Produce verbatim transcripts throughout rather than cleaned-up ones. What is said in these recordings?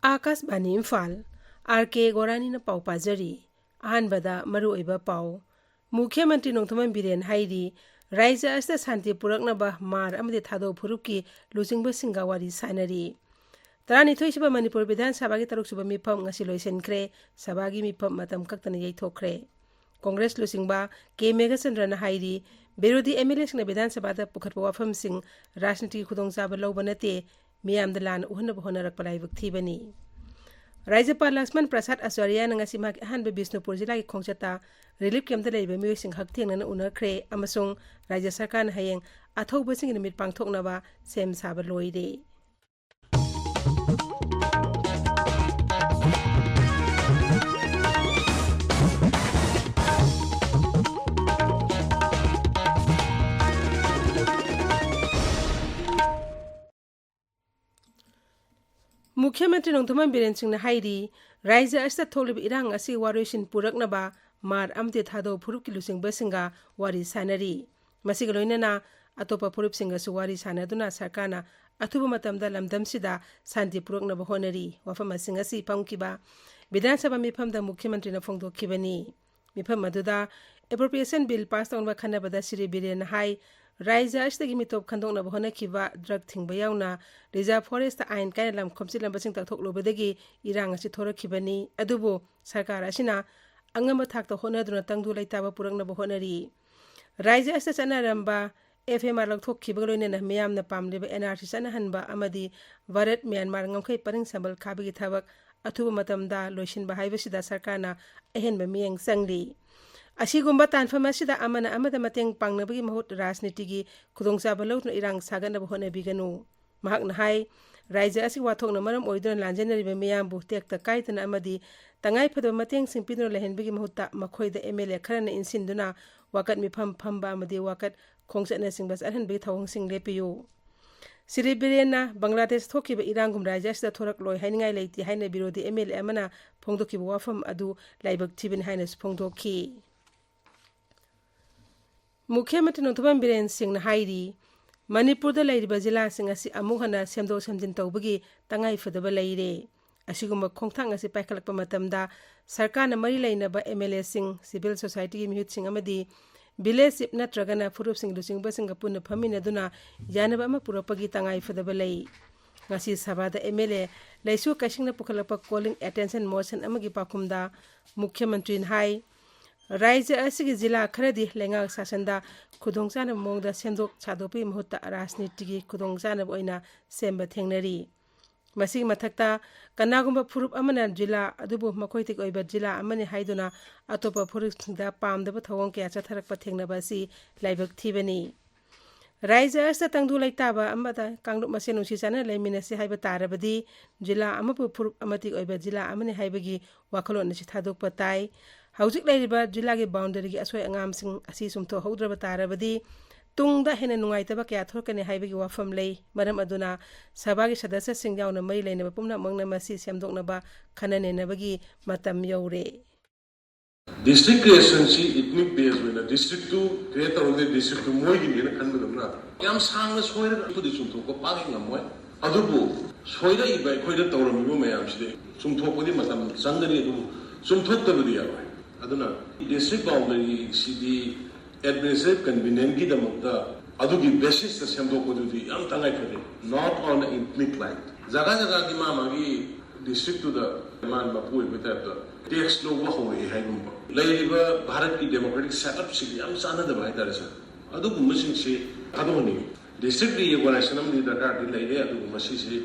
ꯑꯥꯀꯥꯁꯕꯥꯅꯤ Imphal, R ꯀꯦ ꯒꯣꯔꯥꯅꯤꯅ ꯄꯥꯎ ꯄꯥꯖꯔꯤ꯫ ꯑꯍꯥꯟꯕꯗ ꯃꯔꯨꯑꯣꯏꯕ ꯄꯥꯎ꯫ ꯃꯨꯈ꯭ꯌ ꯃꯟꯇ꯭ꯔꯤ ꯅꯣꯡꯊꯣꯝꯕꯝ ꯕꯤꯔꯦꯟ ꯍꯥꯏꯔꯤ, ꯔꯥꯖ꯭ꯌ ꯑꯁꯤꯗ ꯁꯥꯟꯇꯤ ꯄꯨꯔꯛꯅꯕ ꯃꯥꯔ ꯑꯃꯗꯤ ꯊꯥꯗꯧ ꯐꯨꯔꯨꯞꯀꯤ ꯂꯨꯆꯤꯡꯕꯁꯤꯡꯒ ꯋꯥꯔꯤ ꯁꯥꯟꯅꯔꯤ꯫ ꯇꯔꯥꯅꯤꯊꯣꯏꯁꯨꯕ ꯃꯅꯤꯄꯨꯔ ꯕꯤꯙꯥꯟ ꯁꯚꯥꯒꯤ ꯇꯔꯨꯛꯁꯨꯕ ꯃꯤꯐꯝ ꯉꯁꯤ ꯂꯣꯏꯁꯤꯟꯈ꯭ꯔꯦ꯫ ꯁꯚꯥꯒꯤ ꯃꯤꯐꯝ ꯃꯇꯝ ꯀꯛꯇꯅ ꯌꯩꯊꯣꯛꯈ꯭ꯔꯦ꯫ ꯀꯣꯡꯒ꯭ꯔꯦꯁ ꯂꯨꯆꯤꯡꯕ ꯀꯦ ꯃꯦꯘꯆꯟꯗ꯭ꯔꯅ ꯍꯥꯏꯔꯤ, ꯕꯤꯔꯣꯙꯤ ꯑꯦꯝ ꯑꯦꯜ ꯑꯦꯁꯤꯡꯅ ꯕꯤꯙꯥꯟ ꯁꯚꯥꯗ ꯄꯨꯈꯠꯄ ꯋꯥꯐꯝꯁꯤꯡ ꯔꯥꯖꯅꯤꯇꯤꯒꯤ ꯈꯨꯗꯣꯡꯆꯥꯕ ꯂꯧꯕ ꯅꯠꯇꯦ, ꯃꯤꯌꯥꯝꯗ ꯂꯥꯟꯅ ꯎꯍꯟꯅꯕ ꯍꯣꯠꯅꯔꯛꯄ ꯂꯥꯏꯕꯛ ꯊꯤꯕꯅꯤ꯫ ꯔꯥꯖ꯭ꯌꯄꯥꯜ ꯂꯛꯁꯃꯟ ꯄ꯭ꯔꯁꯥꯗ ꯑꯆꯥꯔꯌꯥꯅ ꯉꯁꯤ ꯃꯍꯥꯛꯀꯤ ꯑꯍꯥꯟꯕ ꯕꯤꯁꯅꯨꯄꯨꯔ ꯖꯤꯂꯥꯒꯤ ꯈꯣꯡꯆꯠꯇ ꯔꯤꯂꯤꯐ ꯀꯦꯝꯞꯇ ꯂꯩꯔꯤꯕ ꯃꯤꯑꯣꯏꯁꯤꯡ ꯍꯛꯊꯦꯡꯅꯅ ꯎꯅꯈ꯭ꯔꯦ ꯑꯃꯁꯨꯡ ꯔꯥꯖ꯭ꯌ ꯁꯔꯀꯥꯔꯅ ꯍꯌꯦꯡ ꯑꯊꯧꯕꯁꯤꯡꯒꯤ ꯅꯨꯃꯤꯠ ꯄꯥꯡꯊꯣꯛꯅꯕ ꯁꯦꯝ ꯁꯥꯕ ꯂꯣꯏꯔꯦ꯫ ꯃꯨꯈ꯭ꯌ ꯃꯟꯇ꯭ꯔꯤ ꯅꯣꯡꯊꯣꯝꯕꯝ ꯕꯤꯔꯦꯟ ꯁꯤꯡꯅ ꯍꯥꯏꯔꯤ, ꯔꯥꯖ꯭ꯌ ꯑꯁꯤꯗ ꯊꯣꯛꯂꯤꯕ ꯏꯔꯥꯡ ꯑꯁꯤꯒꯤ ꯋꯥꯔꯣꯏꯁꯤꯟ ꯄꯨꯔꯛꯅꯕ ꯃꯥꯔ ꯑꯃꯗꯤ ꯊꯥꯗꯧ ꯐꯨꯔꯨꯞꯀꯤ ꯂꯨꯆꯤꯡꯕꯁꯤꯡꯒ ꯋꯥꯔꯤ ꯁꯥꯟꯅꯔꯤ꯫ ꯃꯁꯤꯒ ꯂꯣꯏꯅꯅ ꯑꯇꯣꯞꯄ ꯐꯨꯔꯨꯞꯁꯤꯡꯒꯁꯨ ꯋꯥꯔꯤ ꯁꯥꯟꯅꯗꯨꯅ ꯁꯔꯀꯥꯔꯅ ꯑꯊꯨꯕ ꯃꯇꯝꯗ ꯂꯝꯗꯝꯁꯤꯗ ꯁꯥꯟꯇꯤ ꯄꯨꯔꯛꯅꯕ ꯍꯣꯠꯅꯔꯤ꯫ ꯋꯥꯐꯝꯁꯤꯡ ꯑꯁꯤ ꯐꯝꯈꯤꯕ ꯕꯤꯙꯥꯟ ꯁꯚꯥ ꯃꯤꯐꯝꯗ ꯃꯨꯈ꯭ꯌ ꯃꯟꯇ꯭ꯔꯤꯅ ꯐꯣꯡꯗꯣꯛꯈꯤꯕꯅꯤ꯫ ꯃꯤꯐꯝ ꯑꯗꯨꯗ ꯑꯦꯄ꯭ꯔꯣꯄ꯭ꯔꯤꯌꯦꯁꯟ ꯕꯤꯜ ꯄꯥꯁ ꯇꯧꯅꯕ ꯈꯟꯅꯕꯗ ꯁ꯭ꯔꯤ ꯕꯤꯔꯦꯟꯅ ꯍꯥꯏ, ꯔꯥꯖ꯭ꯌ ꯑꯁꯤꯗꯒꯤ ꯃꯤꯇꯣꯞ ꯈꯟꯗꯣꯛꯅꯕ ꯍꯣꯠꯅꯈꯤꯕ, ꯗ꯭ꯔꯒ ꯊꯤꯡꯕ ꯌꯥꯎꯅ ꯔꯤꯖꯥꯔꯚ ꯐꯣꯔꯦꯁꯇ ꯑꯥꯏꯟ ꯀꯥꯏꯅ ꯂꯝ ꯈꯣꯝꯖꯤꯜꯂꯝꯕꯁꯤꯡ ꯇꯛꯊꯣꯛꯂꯨꯕꯗꯒꯤ ꯏꯔꯥꯡ ꯑꯁꯤ ꯊꯣꯔꯛꯈꯤꯕꯅꯤ꯫ ꯑꯗꯨꯕꯨ ꯁꯔꯀꯥꯔ ꯑꯁꯤꯅ ꯑꯉꯝꯕ ꯊꯥꯛꯇ ꯍꯣꯠꯅꯗꯨꯅ ꯇꯪꯗꯨ ꯂꯩꯇꯥꯕ ꯄꯨꯔꯛꯅꯕ ꯍꯣꯠꯅꯔꯤ꯫ ꯔꯥꯖ꯭ꯌ ꯑꯁꯤꯗ ꯆꯠꯅꯔꯝꯕ ꯑꯦꯐ ꯑꯦꯝ ꯑꯥꯔ ꯂꯧꯊꯣꯛꯈꯤꯕꯒ ꯂꯣꯏꯅꯅ ꯃꯤꯌꯥꯝꯅ ꯄꯥꯝꯂꯤꯕ ꯑꯦꯟ ꯑꯥꯔ ꯁꯤ ꯆꯠꯅꯍꯟꯕ ꯑꯃꯗꯤ ꯚꯥꯔꯠ ꯃ꯭ꯌꯥꯟꯃꯥꯔ ꯉꯝꯈꯩ ꯄꯔꯤꯡ ꯁꯝꯕꯜ ꯈꯥꯕꯒꯤ ꯊꯕꯛ ꯑꯊꯨꯕ ꯃꯇꯝꯗ ꯂꯣꯏꯁꯤꯟꯕ ꯍꯥꯏꯕꯁꯤꯗ ꯁꯔꯀꯥꯔꯅ ꯑꯍꯦꯟꯕ ꯃꯤꯠꯌꯦꯡ ꯆꯪꯂꯤ꯫ ꯑꯁꯤꯒꯨꯝꯕ ꯇꯥꯟꯐꯝ ꯑꯁꯤꯗ ꯑꯃꯅ ꯑꯃꯗ ꯃꯇꯦꯡ ꯄꯥꯡꯅꯕꯒꯤ ꯃꯍꯨꯠ ꯔꯥꯖꯅꯤꯇꯤꯒꯤ ꯈꯨꯗꯣꯡꯆꯥꯕ ꯂꯧꯗꯨꯅ ꯏꯔꯥꯡ ꯁꯥꯒꯠꯅꯕ ꯍꯣꯠꯅꯕꯤꯒꯅꯨ꯫ ꯃꯍꯥꯛꯅ ꯍꯥꯏ, ꯔꯥꯖ꯭ꯌ ꯑꯁꯤꯒꯤ ꯋꯥꯊꯣꯛꯅ ꯃꯔꯝ ꯑꯣꯏꯗꯨꯅ ꯂꯥꯟꯖꯦꯟꯅꯔꯤꯕ ꯃꯤꯌꯥꯝꯕꯨ ꯇꯦꯛꯇ ꯀꯥꯏꯗꯅ ꯑꯃꯗꯤ ꯇꯉꯥꯏꯐꯗꯕ ꯃꯇꯦꯡꯁꯤꯡ ꯄꯤꯗꯨꯅ ꯂꯩꯍꯟꯕꯒꯤ ꯃꯍꯨꯠꯇ ꯃꯈꯣꯏꯗ ꯑꯦꯝ ꯑꯦꯜ ꯑꯦ ꯈꯔꯅ ꯏꯟꯁꯤꯟꯗꯨꯅ ꯋꯥꯀꯠ ꯃꯤꯐꯝ ꯐꯝꯕ ꯑꯃꯗꯤ ꯋꯥꯀꯠ ꯈꯣꯡꯆꯠꯅꯆꯤꯡꯕ ꯆꯠꯍꯟꯕꯒꯤ ꯊꯧꯑꯣꯡꯁꯤꯡ ꯂꯦꯞꯄꯤꯌꯨ꯫ ꯁ꯭ꯔꯤ ꯕꯤꯔꯦꯟꯅ ꯕꯪꯒ꯭ꯂꯥꯗꯦꯁ ꯊꯣꯛꯈꯤꯕ ꯏꯔꯥꯡꯒꯨꯝ ꯔꯥꯖ꯭ꯌ ꯑꯁꯤꯗ ꯊꯣꯔꯛꯂꯣꯏ ꯍꯥꯏꯅꯤꯡꯉꯥꯏ ꯂꯩꯇꯦ ꯍꯥꯏꯅ ꯕꯤꯔꯣꯙꯤ ꯑꯦꯝ ꯑꯦꯜ ꯑꯦ ꯑꯃꯅ ꯐꯣꯡꯗꯣꯛꯈꯤꯕ ꯋꯥꯐꯝ ꯑꯗꯨ ꯂꯥꯏꯕꯛ ꯊꯤꯕꯅꯤ ꯍꯥꯏꯅꯁꯨ ꯐꯣꯡꯗꯣꯛꯈꯤ꯫ ꯃꯨꯈ꯭ꯌ ꯃꯟꯇ꯭ꯔꯤ ꯅꯣꯡꯊꯣꯝꯕꯝ ꯕꯤꯔꯦꯟ ꯁꯤꯡꯅ ꯍꯥꯏꯔꯤ, ꯃꯅꯤꯄꯨꯔꯗ ꯂꯩꯔꯤꯕ ꯖꯤꯂꯥꯁꯤꯡ ꯑꯁꯤ ꯑꯃꯨꯛ ꯍꯟꯅ ꯁꯦꯝꯗꯣꯛ ꯁꯦꯝꯖꯤꯟ ꯇꯧꯕꯒꯤ ꯇꯉꯥꯏ ꯐꯗꯕ ꯂꯩꯔꯦ꯫ ꯑꯁꯤꯒꯨꯝꯕ ꯈꯣꯡꯊꯥꯡ ꯑꯁꯤ ꯄꯥꯏꯈꯠꯂꯛꯄ ꯃꯇꯝꯗ ꯁꯔꯀꯥꯔꯅ ꯃꯔꯤ ꯂꯩꯅꯕ ꯑꯦꯝ ꯑꯦꯜ ꯑꯦꯁꯤꯡ, ꯁꯤꯚꯤꯜ ꯁꯣꯁꯥꯏꯇꯤꯒꯤ ꯃꯤꯍꯨꯠꯁꯤꯡ ꯑꯃꯗꯤ ꯚꯤꯂꯦꯖ ꯆꯤꯐ ꯅꯠꯇ꯭ꯔꯒꯅ ꯐꯨꯔꯨꯞꯁꯤꯡ ꯂꯨꯆꯤꯡꯕꯁꯤꯡꯒ ꯄꯨꯟꯅ ꯐꯝꯃꯤꯟꯅꯗꯨꯅ ꯌꯥꯅꯕ ꯑꯃ ꯄꯨꯔꯛꯄꯒꯤ ꯇꯉꯥꯏ ꯐꯗꯕ ꯂꯩ꯫ ꯉꯁꯤ ꯁꯚꯥꯗ ꯑꯦꯝ ꯑꯦꯜ ꯑꯦ ꯂꯩꯁꯨ ꯀꯩꯁꯤꯡꯅ ꯄꯨꯈꯠꯂꯛꯄ ꯀꯣꯂꯤꯡ ꯑꯦꯇꯦꯟꯁꯟ ꯃꯣꯁꯟ ꯑꯃꯒꯤ ꯄꯥꯎꯈꯨꯝꯗ ꯃꯨꯈ꯭ꯌ ꯃꯟꯇ꯭ꯔꯤꯅ ꯍꯥꯏ, ꯔꯥꯖ꯭ꯌ ꯑꯁꯤꯒꯤ ꯖꯤꯂꯥ ꯈꯔꯗꯤ ꯂꯩꯉꯥꯛ ꯁꯥꯁꯟꯗ ꯈꯨꯗꯣꯡꯆꯥꯅꯕ ꯃꯑꯣꯡꯗ ꯁꯦꯝꯗꯣꯛ ꯁꯥꯗꯣꯛꯄꯒꯤ ꯃꯍꯨꯠꯇ ꯔꯥꯖꯅꯤꯇꯤꯒꯤ ꯈꯨꯗꯣꯡꯆꯥꯅꯕ ꯑꯣꯏꯅ ꯁꯦꯝꯕ ꯊꯦꯡꯅꯔꯤ꯫ ꯃꯁꯤꯒꯤ ꯃꯊꯛꯇ, ꯀꯅꯥꯒꯨꯝꯕ ꯐꯨꯔꯨꯞ ꯑꯃꯅ ꯖꯤꯂꯥ ꯑꯗꯨꯕꯨ ꯃꯈꯣꯏꯗꯒꯤ ꯑꯣꯏꯕ ꯖꯤꯂꯥ ꯑꯃꯅꯤ ꯍꯥꯏꯗꯨꯅ ꯑꯇꯣꯞꯄ ꯐꯨꯔꯨꯞꯁꯤꯡꯗ ꯄꯥꯝꯗꯕ ꯊꯧꯑꯣꯡ ꯀꯌꯥ ꯆꯠꯊꯔꯛꯄ ꯊꯦꯡꯅꯕ ꯑꯁꯤ ꯂꯥꯏꯕꯛ ꯊꯤꯕꯅꯤ꯫ ꯔꯥꯏꯖ꯭ꯌ ꯑꯁꯤꯗ ꯇꯪꯗꯨ ꯂꯩꯇꯥꯕ ꯑꯃꯗ ꯀꯥꯡꯂꯨꯞ ꯃꯁꯦꯟ ꯅꯨꯡꯁꯤ ꯆꯥꯟꯅꯅ ꯂꯩꯃꯤꯟꯅꯁꯤ ꯍꯥꯏꯕ ꯇꯥꯔꯕꯗꯤ, ꯖꯤꯂꯥ ꯑꯃꯕꯨ ꯐꯨꯔꯨꯞ ꯑꯃꯠꯇꯒꯤ ꯑꯣꯏꯕ ꯖꯤꯂꯥ ꯑꯃꯅꯤ ꯍꯥꯏꯕꯒꯤ ꯋꯥꯈꯜꯂꯣꯟ ꯑꯁꯤ ꯊꯥꯗꯣꯛꯄ ꯇꯥꯏ꯫ ꯍꯧꯖꯤꯛ ꯂꯩꯔꯤꯕ ꯖꯤꯂꯥꯒꯤ ꯕꯥꯎꯟꯗꯔꯤꯒꯤ ꯑꯁꯣꯏ ꯑꯉꯥꯝꯁꯤꯡ ꯑꯁꯤ ꯆꯨꯝꯊꯣꯛꯍꯧꯗ꯭ꯔꯕ ꯇꯥꯔꯕꯗꯤ, ꯇꯨꯡꯗ ꯍꯦꯟꯅ ꯅꯨꯡꯉꯥꯏꯇꯕ ꯀꯌꯥ ꯊꯣꯛꯂꯛꯀꯅꯤ ꯍꯥꯏꯕꯒꯤ ꯋꯥꯐꯝ ꯂꯩ꯫ ꯃꯔꯝ ꯑꯗꯨꯅ ꯁꯚꯥꯒꯤ ꯁꯗꯁ꯭ꯌꯁꯤꯡ ꯌꯥꯎꯅ ꯃꯔꯤ ꯂꯩꯅꯕ ꯄꯨꯝꯅꯃꯛꯅ ꯃꯁꯤ ꯁꯦꯝꯗꯣꯛꯅꯕ ꯈꯟꯅ ꯅꯩꯅꯕꯒꯤ ꯃꯇꯝ ꯌꯧꯔꯦ꯫ ꯗꯤꯁꯇ꯭ꯔꯤꯛ ꯀ꯭ꯔꯤꯌꯦꯁꯟꯁꯤ ꯏꯊꯅꯤꯛ ꯕꯦꯁ ꯑꯣꯏꯅ ꯗꯤꯁꯇ꯭ꯔꯤꯛꯇꯨ ꯀ꯭ꯔꯤꯌꯦꯠ ꯇꯧꯔꯒꯗꯤ ꯗꯤꯁꯇ꯭ꯔꯤꯛꯇꯨ ꯃꯣꯏꯒꯤꯅꯦꯅ ꯈꯟꯕꯗꯧꯅ ꯌꯥꯝ ꯁꯥꯡꯅ ꯁꯣꯏꯔꯒ ꯑꯩꯈꯣꯏꯗꯤ ꯆꯨꯝꯊꯣꯛꯄ ꯄꯥꯛ ꯍꯦꯛ ꯉꯝꯃꯣꯏ꯫ ꯑꯗꯨꯕꯨ ꯁꯣꯏꯔꯛꯏꯕ ꯑꯩꯈꯣꯏꯗ ꯇꯧꯔꯝꯃꯤꯕ ꯃꯌꯥꯝꯁꯤꯗꯤ ꯆꯨꯝꯊꯣꯛꯄꯗꯤ ꯃꯇꯝ ꯆꯪꯒꯅꯤ, ꯑꯗꯨꯕꯨ ꯆꯨꯝꯊꯣꯛꯇꯕꯗꯤ ꯌꯥꯔꯣꯏ꯫ ꯑꯗꯨꯅ ꯗꯤꯁꯇ꯭ꯔꯤꯛ ꯕꯥꯎꯟꯗꯔꯤꯁꯤꯗꯤ ꯑꯦꯗꯃꯤꯅꯤꯁꯇ꯭ꯔꯦꯇꯤꯚ ꯀꯟꯚꯤꯅꯤꯌꯟꯒꯤꯗꯃꯛꯇ ꯑꯗꯨꯒꯤ ꯕꯦꯁꯤꯁꯇ ꯁꯦꯝꯗꯣꯛꯄꯗꯨꯗꯤ ꯌꯥꯝ ꯇꯉꯥꯏ ꯐꯗꯦ꯫ Not on an ethnic line. ꯖꯒꯥ ꯖꯒꯥꯒꯤ ꯃꯥ ꯃꯥꯒꯤ ꯗꯤꯁꯇ꯭ꯔꯤꯛꯇꯨꯗ ꯃꯥꯅ ꯃꯄꯨ ꯑꯣꯏꯕ ꯇꯥꯏꯞꯇ ꯇꯦꯛꯁ ꯂꯧꯕ ꯍꯧꯔꯛꯑꯦ ꯍꯥꯏꯒꯨꯝꯕ꯫ ꯂꯩꯔꯤꯕ ꯚꯥꯔꯠꯀꯤ ꯗꯦꯃꯣꯀ꯭ꯔꯦꯇꯤꯛ ꯁꯦꯠꯑꯞꯁꯤꯒ ꯌꯥꯝ ꯆꯥꯟꯅꯗꯕ ꯍꯥꯏꯇꯥꯔꯦ ꯁꯥꯔ꯫ ꯑꯗꯨꯒꯨꯝꯕꯁꯤꯡꯁꯤ ꯊꯥꯗꯣꯛꯍꯟꯅꯤꯡꯉꯤ꯫ ꯗꯤꯁꯇ꯭ꯔꯤꯛ ꯔꯤꯑꯣꯔꯒꯅꯥꯏꯖꯦꯁꯟ ꯑꯃꯗꯤ ꯗꯔꯀꯥꯔꯗꯤ ꯂꯩꯔꯦ, ꯑꯗꯨꯕꯨ ꯃꯁꯤꯁꯤ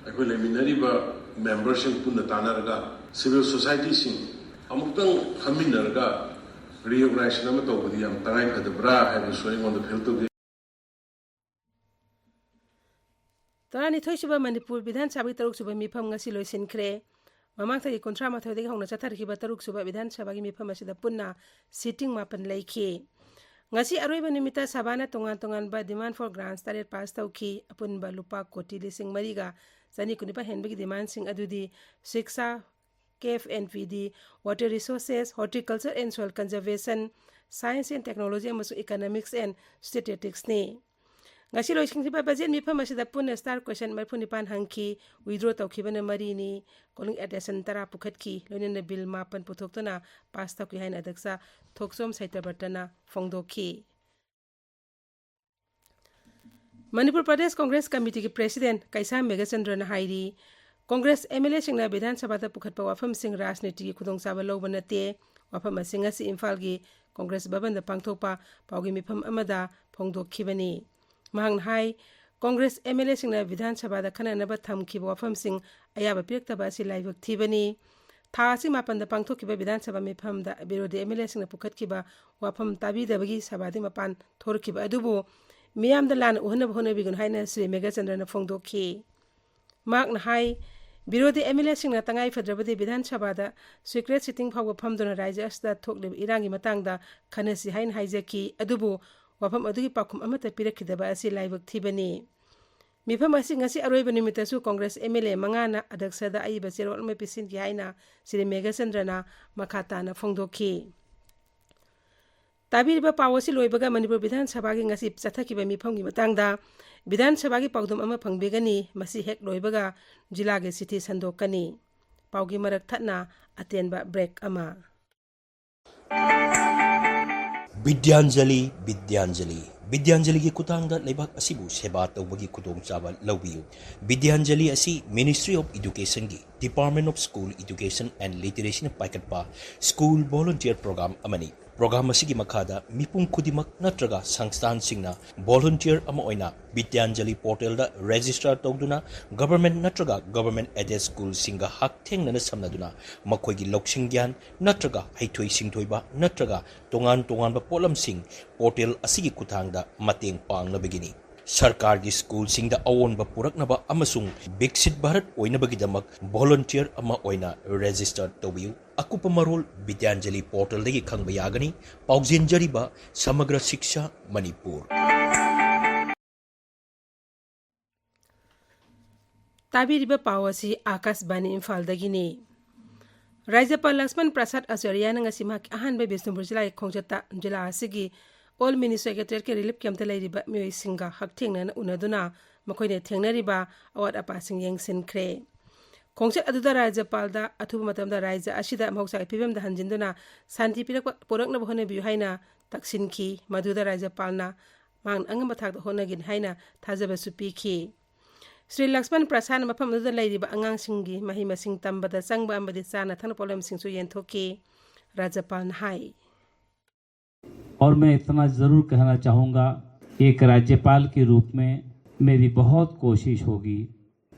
ꯑꯩꯈꯣꯏ ꯂꯩꯃꯤꯟꯅꯔꯤꯕ ꯃꯦꯝꯕꯔꯁꯤꯡ ꯄꯨꯟꯅ ꯇꯥꯟꯅꯔꯒ, ꯁꯤꯚꯤꯜ ꯁꯣꯁꯥꯏꯇꯤꯁꯤꯡ ꯑꯃꯨꯛꯇꯪ ꯐꯝꯃꯤꯟꯅꯔꯒ ꯔꯤꯑꯣꯔꯒꯅꯥꯏꯖꯦꯁꯟ ꯑꯃ ꯇꯧꯕꯗꯤ ꯌꯥꯝ ꯇꯉꯥꯏ ꯐꯗꯕ꯭ꯔꯥ ꯍꯥꯏꯕꯁꯨ ꯑꯩꯉꯣꯟꯗ ꯐꯤꯜ ꯇꯧꯖꯩ꯫ ꯇꯔꯥꯅꯤꯊꯣꯏꯁꯨꯕ ꯃꯅꯤꯄꯨꯔ ꯕꯤꯙꯥꯟ ꯁꯚꯥꯒꯤ ꯇꯔꯨꯛꯁꯨꯕ ꯃꯤꯐꯝ ꯉꯁꯤ ꯂꯣꯏꯁꯤꯟꯈ꯭ꯔꯦ꯫ ꯃꯃꯥꯡ ꯊꯥꯒꯤ ꯀꯨꯟꯊ꯭ꯔꯥ ꯃꯥꯊꯣꯏꯗꯒꯤ ꯍꯧꯅ ꯆꯠꯊꯔꯛꯈꯤꯕ ꯇꯔꯨꯛꯁꯨꯕ ꯕꯤꯙꯥꯟ ꯁꯚꯥꯒꯤ ꯃꯤꯐꯝ ꯑꯁꯤꯗ ꯄꯨꯟꯅ ꯁꯤꯇꯤꯡ ꯃꯥꯄꯟ ꯂꯩꯈꯤ꯫ ꯉꯁꯤ ꯑꯔꯣꯏꯕ ꯅꯨꯃꯤꯠꯇ ꯁꯚꯥꯅ ꯇꯣꯉꯥꯟ ꯇꯣꯉꯥꯟꯕ demand for grants ꯇꯔꯦꯠ ꯄꯥꯁ ꯇꯧꯈꯤ꯫ ꯑꯄꯨꯟꯕ ꯂꯨꯄꯥ ꯀꯣꯇꯤ ꯂꯤꯁꯤꯡ ꯃꯔꯤꯒ ꯆꯅꯤ ꯀꯨꯟꯅꯤꯄꯥꯟ ꯍꯦꯟꯕꯒꯤ ꯗꯤꯃꯥꯟꯁꯤꯡ ꯑꯗꯨꯗꯤ ꯁꯤꯛꯁꯥ, ꯀꯦꯐ N P D, water resources, horticulture and soil conservation, science and technology ꯑꯃꯁꯨꯡ economics and statisticsꯅꯤ꯫ ꯉꯁꯤ ꯂꯣꯏꯁꯤꯟꯈꯤꯕ ꯕꯖꯦꯠ ꯃꯤꯐꯝ ꯑꯁꯤꯗ ꯄꯨꯟꯅ ꯁ꯭ꯇꯥꯔ ꯀ꯭ꯋꯦꯁꯟ ꯃꯔꯤꯐꯨ ꯅꯤꯄꯥꯟ ꯍꯪꯈꯤ, ꯋꯤꯗ꯭ꯔꯣ ꯇꯧꯈꯤꯕꯅ ꯃꯔꯤꯅꯤ, ꯀꯣꯂꯤꯡ ꯑꯦꯇꯦꯟꯁꯟ ꯇꯔꯥ ꯄꯨꯈꯠꯈꯤ, ꯂꯣꯏꯅꯅ ꯕꯤꯜ ꯃꯥꯄꯟ ꯄꯨꯊꯣꯛꯇꯨꯅ ꯄꯥꯁ ꯇꯧꯈꯤ ꯍꯥꯏꯅ ꯑꯗꯛꯁ ꯊꯣꯛꯆꯣꯝ ꯁꯩꯇꯕ꯭ꯔꯇꯅ ꯐꯣꯡꯗꯣꯛꯈꯤ꯫ ꯃꯅꯤꯄꯨꯔ ꯄ꯭ꯔꯗꯦꯁ ꯀꯣꯡꯒ꯭ꯔꯦꯁ ꯀꯃꯤꯇꯤꯒꯤ ꯄ꯭ꯔꯦꯁꯤꯗꯦꯟ ꯀꯩꯁꯥꯝ ꯃꯦꯘꯆꯟꯗ꯭ꯔꯅ ꯍꯥꯏꯔꯤ, ꯀꯣꯡꯒ꯭ꯔꯦꯁ ꯑꯦꯝ ꯑꯦꯜ ꯑꯦꯁꯤꯡꯅ ꯕꯤꯙꯥꯟ ꯁꯚꯥꯗ ꯄꯨꯈꯠꯄ ꯋꯥꯐꯝꯁꯤꯡ ꯔꯥꯖꯅꯤꯇꯤꯒꯤ ꯈꯨꯗꯣꯡꯆꯥꯕ ꯂꯧꯕ ꯅꯠꯇꯦ꯫ ꯋꯥꯐꯝ ꯑꯁꯤ ꯉꯁꯤ ꯏꯝꯐꯥꯜꯒꯤ ꯀꯣꯡꯒ꯭ꯔꯦꯁ ꯚꯕꯟꯗ ꯄꯥꯡꯊꯣꯛꯄ ꯄꯥꯎꯒꯤ ꯃꯤꯐꯝ ꯑꯃꯗ ꯐꯣꯡꯗꯣꯛꯈꯤꯕꯅꯤ꯫ ꯃꯍꯥꯛꯅ ꯍꯥꯏ, ꯀꯣꯡꯒ꯭ꯔꯦꯁ ꯑꯦꯝ ꯑꯦꯜ ꯑꯦꯁꯤꯡꯅ ꯕꯤꯙꯥꯟ ꯁꯚꯥꯗ ꯈꯟꯅꯅꯕ ꯊꯝꯈꯤꯕ ꯋꯥꯐꯝꯁꯤꯡ ꯑꯌꯥꯕ ꯄꯤꯔꯛꯇꯕ ꯑꯁꯤ ꯂꯥꯏꯕꯛ ꯊꯤꯕꯅꯤ꯫ ꯊꯥ ꯑꯁꯤ ꯃꯥꯄꯟꯗ ꯄꯥꯡꯊꯣꯛꯈꯤꯕ ꯕꯤꯙꯥꯟ ꯁꯚꯥ ꯃꯤꯐꯝꯗ ꯕꯤꯔꯣꯙꯤ ꯑꯦꯝ ꯑꯦꯜ ꯑꯦꯁꯤꯡꯅ ꯄꯨꯈꯠꯈꯤꯕ ꯋꯥꯐꯝ ꯇꯥꯕꯤꯗꯕꯒꯤ ꯁꯚꯥꯗꯒꯤ ꯃꯄꯥꯟ ꯊꯣꯔꯛꯈꯤꯕ ꯑꯗꯨꯕꯨ ꯃꯤꯌꯥꯝꯗ ꯂꯥꯟꯅ ꯎꯍꯟꯅꯕ ꯍꯣꯠꯅꯕꯤꯒꯅꯨ ꯍꯥꯏꯅ ꯁ꯭ꯔꯤ ꯃꯦꯘꯆꯟꯗ꯭ꯔꯅ ꯐꯣꯡꯗꯣꯛꯈꯤ꯫ ꯃꯍꯥꯛꯅ ꯍꯥꯏ, ꯕꯤꯔꯣꯙꯤ ꯑꯦꯝ ꯑꯦꯜ ꯑꯦꯁꯤꯡꯅ ꯇꯉꯥꯏ ꯐꯗ꯭ꯔꯕꯗꯤ ꯕꯤꯙꯥꯟ ꯁꯚꯥꯗ ꯁꯤꯀ꯭ꯔꯦꯠ ꯁꯤꯇꯤꯡ ꯐꯥꯎꯕ ꯐꯝꯗꯨꯅ ꯔꯥꯖ꯭ꯌ ꯑꯁꯤꯗ ꯊꯣꯛꯂꯤꯕ ꯏꯔꯥꯡꯒꯤ ꯃꯇꯥꯡꯗ ꯈꯟꯅꯁꯤ ꯍꯥꯏꯅ ꯍꯥꯏꯖꯈꯤ, ꯑꯗꯨꯕꯨ ꯋꯥꯐꯝ ꯑꯗꯨꯒꯤ ꯄꯥꯎꯈꯨꯝ ꯑꯃꯠꯇ ꯄꯤꯔꯛꯈꯤꯗꯕ ꯑꯁꯤ ꯂꯥꯏꯕꯛ ꯊꯤꯕꯅꯤ꯫ ꯃꯤꯐꯝ ꯑꯁꯤ ꯉꯁꯤ ꯑꯔꯣꯏꯕ ꯅꯨꯃꯤꯠꯇꯁꯨ ꯀꯣꯡꯒ꯭ꯔꯦꯁ ꯑꯦꯝ ꯑꯦꯜ ꯑꯦ ꯃꯉꯥꯅ ꯑꯗꯛꯁꯗ ꯑꯏꯕ ꯆꯦꯔꯣꯜ ꯑꯃ ꯄꯤꯁꯤꯟꯈꯤ ꯍꯥꯏꯅ ꯁ꯭ꯔꯤ ꯃꯦꯘꯆꯟꯗ꯭ꯔꯅ ꯃꯈꯥ ꯇꯥꯅ ꯐꯣꯡꯗꯣꯛꯈꯤ꯫ ꯇꯥꯕꯤꯔꯤꯕ ꯄꯥꯎ ꯑꯁꯤ ꯂꯣꯏꯕꯒ ꯃꯅꯤꯄꯨꯔ ꯕꯤꯙꯥꯟ ꯁꯚꯥꯒꯤ ꯉꯁꯤ ꯆꯠꯊꯈꯤꯕ ꯃꯤꯐꯝꯒꯤ ꯃꯇꯥꯡꯗ ꯕꯤꯙꯥꯟ ꯁꯚꯥꯒꯤ ꯄꯥꯎꯗꯝ ꯑꯃ ꯐꯪꯕꯤꯒꯅꯤ꯫ ꯃꯁꯤ ꯍꯦꯛ ꯂꯣꯏꯕꯒ ꯖꯤꯂꯥꯒꯤ ꯆꯤꯊꯤ ꯁꯟꯗꯣꯛꯀꯅꯤ꯫ ꯄꯥꯎꯒꯤ ꯃꯔꯛ ꯊꯠꯅ ꯑꯇꯦꯟꯕ ꯕ꯭ꯔꯦꯛ ꯑꯃ꯫ ꯕꯤꯗ꯭ꯌꯥꯟꯖꯂꯤ, ꯕꯤꯗ꯭ꯌꯥꯟꯖꯂꯤ, ꯕꯤꯗ꯭ꯌꯥꯟꯖꯂꯤꯒꯤ ꯈꯨꯠꯊꯥꯡꯗ ꯂꯩꯕꯥꯛ ꯑꯁꯤꯕꯨ ꯁꯦꯕꯥ ꯇꯧꯕꯒꯤ ꯈꯨꯗꯣꯡꯆꯥꯕ ꯂꯧꯕꯤꯌꯨ꯫ ꯕꯤꯗ꯭ꯌꯥꯟꯖꯂꯤ ꯑꯁꯤ Ministry of Educationꯒꯤ Department of School Education and Literacyꯅ ꯄꯥꯏꯈꯠꯄ school volunteer program ꯑꯃꯅꯤ꯫ Program ꯑꯁꯤꯒꯤ ꯃꯈꯥꯗ ꯃꯤꯄꯨꯝ ꯈꯨꯗꯤꯡꯃꯛ ꯅꯠꯇ꯭ꯔꯒ ꯁꯪꯁꯊꯥꯟꯁꯤꯡꯅ volunteer ꯑꯃ ꯑꯣꯏꯅ ꯕꯤꯗ꯭ꯌꯥꯟꯖꯂꯤ portalꯗ register ꯇꯧꯗꯨꯅ government ꯅꯠꯇ꯭ꯔꯒ government aided schoolꯁꯤꯡꯒ ꯍꯛꯊꯦꯡꯅꯅ ꯁꯝꯅꯗꯨꯅ ꯃꯈꯣꯏꯒꯤ ꯂꯧꯁꯤꯡ ꯒ꯭ꯌꯥꯟ ꯅꯠꯇ꯭ꯔꯒ ꯍꯩꯊꯣꯏ ꯁꯤꯡꯊꯣꯏꯕ ꯅꯠꯇ꯭ꯔꯒ ꯇꯣꯉꯥꯟ ꯇꯣꯉꯥꯟꯕ ꯄꯣꯠꯂꯝꯁꯤꯡ portal ꯑꯁꯤꯒꯤ ꯈꯨꯠꯊꯥꯡꯗ ꯃꯇꯦꯡ ꯄꯥꯡꯅꯕꯒꯤꯅꯤ꯫ ꯁꯔꯀꯥꯔꯒꯤ schoolꯁꯤꯡꯗ ꯑꯑꯣꯟꯕ ꯄꯨꯔꯛꯅꯕ ꯑꯃꯁꯨꯡ ꯕꯤꯛꯁꯤꯠ ꯚꯥꯔꯠ ꯑꯣꯏꯅꯕꯒꯤꯗꯃꯛ volunteer ꯑꯃ ꯑꯣꯏꯅ register ꯇꯧꯕꯤꯌꯨ꯫ ꯑꯀꯨꯞꯄ ꯃꯔꯣꯜ ꯕꯤꯗ꯭ꯌꯥꯟꯖꯂꯤ portalꯗꯒꯤ ꯈꯪꯕ ꯌꯥꯒꯅꯤ꯫ ꯄꯥꯎꯖꯦꯟꯖꯔꯤꯕ ꯁꯃꯒ꯭ꯔ ꯁꯤꯛꯁꯥ ꯃꯅꯤꯄꯨꯔ꯫ ꯇꯥꯕꯤꯔꯤꯕ ꯄꯥꯎ ꯑꯁꯤ ꯑꯥꯀꯥꯁꯕꯥꯅꯤ ꯏꯝꯐꯥꯜꯗꯒꯤꯅꯤ꯫ ꯔꯥꯖ꯭ꯌꯄꯥꯜ ꯂꯛꯁꯃꯟ ꯄ꯭ꯔꯁꯥꯗ ꯑꯆꯥꯔꯌꯥꯅ ꯉꯁꯤ ꯃꯍꯥꯛꯀꯤ ꯑꯍꯥꯟꯕ ꯕꯤꯁꯅꯨꯄꯨꯔ ꯖꯤꯂꯥꯒꯤ ꯈꯣꯡꯆꯠꯇ ꯖꯤꯂꯥ ꯑꯁꯤꯒꯤ ꯑꯣꯜ ꯃꯤꯅꯤ ꯁꯦꯀ꯭ꯔꯦꯇꯦꯔꯤꯌꯦꯠꯀꯤ ꯔꯤꯂꯤꯐ ꯀꯦꯝꯞꯇ ꯂꯩꯔꯤꯕ ꯃꯤꯑꯣꯏꯁꯤꯡꯒ ꯍꯛꯊꯦꯡꯅꯅ ꯎꯅꯗꯨꯅ ꯃꯈꯣꯏꯅ ꯊꯦꯡꯅꯔꯤꯕ ꯑꯋꯥꯠ ꯑꯄꯥꯁꯤꯡ ꯌꯦꯡꯁꯤꯟꯈ꯭ꯔꯦ꯫ ꯈꯣꯡꯆꯠ ꯑꯗꯨꯗ ꯔꯥꯖ꯭ꯌꯄꯥꯜꯗ ꯑꯊꯨꯕ ꯃꯇꯝꯗ ꯔꯥꯖ꯭ꯌ ꯑꯁꯤꯗ ꯃꯍꯧꯁꯥꯒꯤ ꯐꯤꯕꯝꯗ ꯍꯟꯖꯤꯟꯗꯨꯅ ꯁꯥꯟꯇꯤ ꯄꯤꯔꯛꯄ, ꯄꯨꯔꯛꯅꯕ ꯍꯣꯠꯅꯕꯤꯌꯨ ꯍꯥꯏꯅ ꯇꯛꯁꯤꯟꯈꯤ꯫ ꯃꯗꯨꯗ ꯔꯥꯖ꯭ꯌꯄꯥꯜꯅ ꯃꯍꯥꯛꯅ ꯑꯉꯝꯕ ꯊꯥꯛꯇ ꯍꯣꯠꯅꯒꯅꯤ ꯍꯥꯏꯅ ꯊꯥꯖꯕꯁꯨ ꯄꯤꯈꯤ꯫ ꯁ꯭ꯔꯤ ꯂꯛꯁꯃꯟ ꯄ꯭ꯔꯁꯥꯟꯅ ꯃꯐꯝ ꯑꯗꯨꯗ ꯂꯩꯔꯤꯕ ꯑꯉꯥꯡꯁꯤꯡꯒꯤ ꯃꯍꯩ ꯃꯁꯤꯡ ꯇꯝꯕꯗ ꯆꯪꯕ ꯑꯃꯗꯤ ꯆꯥꯅ ꯊꯛꯅ ꯄꯣꯠꯂꯝꯁꯤꯡꯁꯨ ꯌꯦꯟꯊꯣꯛꯈꯤ꯫ ꯔꯥꯖ꯭ꯌꯄꯥꯜꯅ ꯍꯥꯏ꯫ और मैं इतना ज़रूर कहना चाहूँगा कि एक राज्यपाल के रूप में मेरी बहुत कोशिश होगी